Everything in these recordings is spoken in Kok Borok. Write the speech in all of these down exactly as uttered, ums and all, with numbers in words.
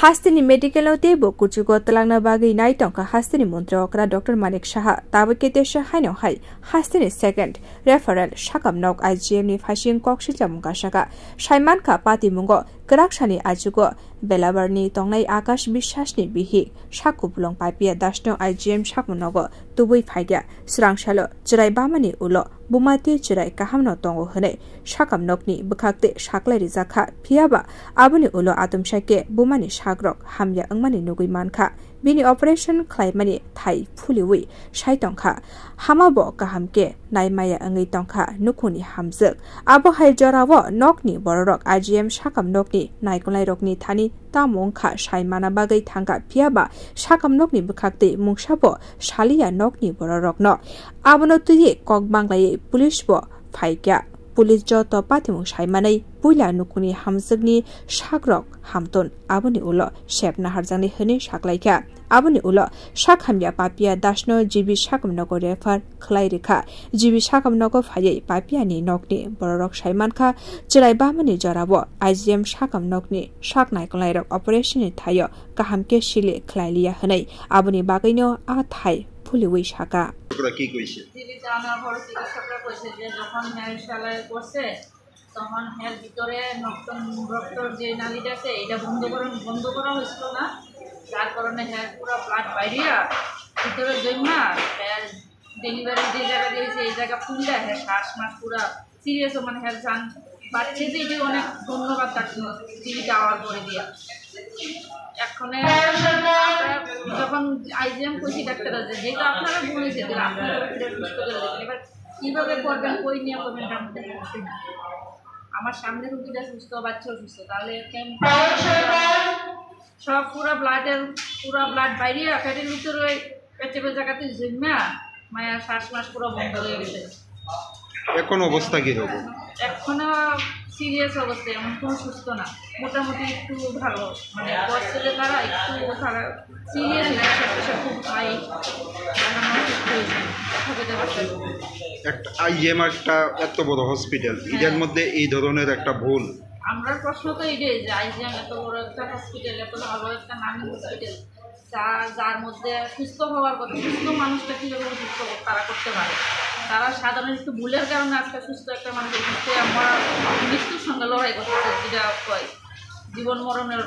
Hasteni medical o teibo kuchugo twlangna bagwi nai tongkha hasteni montri okra Doctor Manik Saha. Tabuk khe teisa haino hai hasteni second referral sakam nok I G M ni phasing kok swijamung kasaka. Saimankha patimungo kwraksani achugo Belabarni tongnai Akash Biswasni bihik sak kupulung Papiya Dasno I G M sakam nogo tubui phaikha. Swrangsalo chwrai bamani ulo buma tei chwrai kahamno tongo hwnwi sakam nokni bwkhak tei saklai rijak kha, phiyaba aboni ulo atomsa khe bumani sakrok hamya wngmani nugwi mankha. Bini operation khlaimani thai phuliwi sai tongkha, hama bo kaham khe naimaya wngwi tongkha nukhungni hamjwk. Abo hai jorao nokni bororok I G M sakam nokni naikolnairokni thani tamo wngkha sai mana bagwi thangkha, phiyaba sakam nokni bwkhak tei mungsa bo saliya nokni bororokno. Abono twiwi kok banglaiwi police bo phaikha. Police joto patimung saimanwi puila nukhungni hamjwkni sakrok hamtun aboni ulo sep naharjaknai hwnwi saklaikha. Aboni ulo sak hamya Papiya Dasno G B sakam nogo refer khlai rikha. G B sakam nogo phaiwi Papiyani nokni bororok saimankha chwrai bamani jorao I G M sakam nokni sak naikolnairok operation ni thaio kaham khe sili khlai liya hwnwi. Aboni bagwino a thai phuliwi saka. চিকিৎসকরা কি কইছে? চিকিৎসা-, আমার বড় চিকিৎসকরা কইছে যে যখন হ্যাঁ ইনশাআল্লাহ করছে, তখন হ্যাঁ ভিতরে নতুন রক্তর যে নালীটা আছে, এটা বন্ধ করা, বন্ধ করা হয়েছিল না, যার কারণে হ্যাঁ পুরো ব্লাড বাইরিয়া ভিতরে জমা, হ্যাঁ ডেলিভারি যে জায়গা দিয়েছে, এই জায়গা ফুললে হ্যাঁ শ্বাস মাস পুরা সিরিয়াস, মানে হ্যাঁ জান বাঁচছে যে, এটা অনেক ধন্যবাদ তাকে, টিভিতে আওয়ার করে দিয়া। এখন আমরা যখন আইজিএম কইছি ডাক্তার আছে, যেহেতু আপনারা বলেছেন যে আপনারা এটা সুস্থ করে দেবেন, এবার কিভাবে করবেন, কই নিয়ে করবেন, এটা আমাদের জানা নেই। আমার সামনে রুগীটা সুস্থ, বাচ্চাও সুস্থ, তাহলে কেন সব পুরা ব্লাডের, পুরা ব্লাড বাইরে পেটের ভিতরে ওই পেটে জায়গাতে জন্মা মায়ের শ্বাস মাস পুরো বন্ধ হয়ে গেছে। এখন অবস্থা কি রকম? এখনো সিরিয়াস অবস্থা, এমন কোনো সুস্থ না, মোটামুটি একটু ভালো, মানে বয়স ছেলে তারা একটু তারা সিরিয়াস না, সব কিছু খুব হাই, এখন অসুস্থ হয়েছে, দেখা পেতে পারছে না। একটা আইজিএম একটা এত বড় হসপিটাল, হ্যাঁ। এটার মধ্যে এই ধরনের একটা ভুল। আমরা প্রশ্ন তো এটাই যে আইজিএম এত বড় একটা হসপিটাল, এত ভালো একটা নামী হসপিটাল, যা, যার মধ্যে সুস্থ হওয়ার কথা, সুস্থ মানুষটা কিভাবে সুস্থ তারা করতে পারে? তারা সাধারণ একটু ভুলের কারণে আজকে সুস্থ একটা মানুষ অসুস্থ হয়ে আমরা মৃত্যুর সঙ্গে লড়াই করতেছে, যেটা কয় জীবন মরণের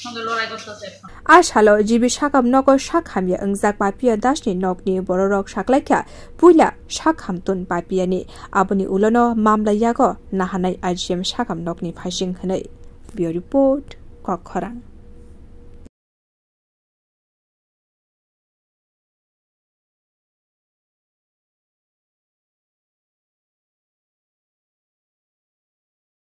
সঙ্গে লড়াই করতেছে এখন। A salo G B sakam nogo sak hamya wngjak Papiya Dasni nokni bororok saklaikha puila sak hamtun Papiyani, aboni ulono mamla yago nahanai I G M sakam nokni phasing hwnwi. Bureau Report, Kokkhorang.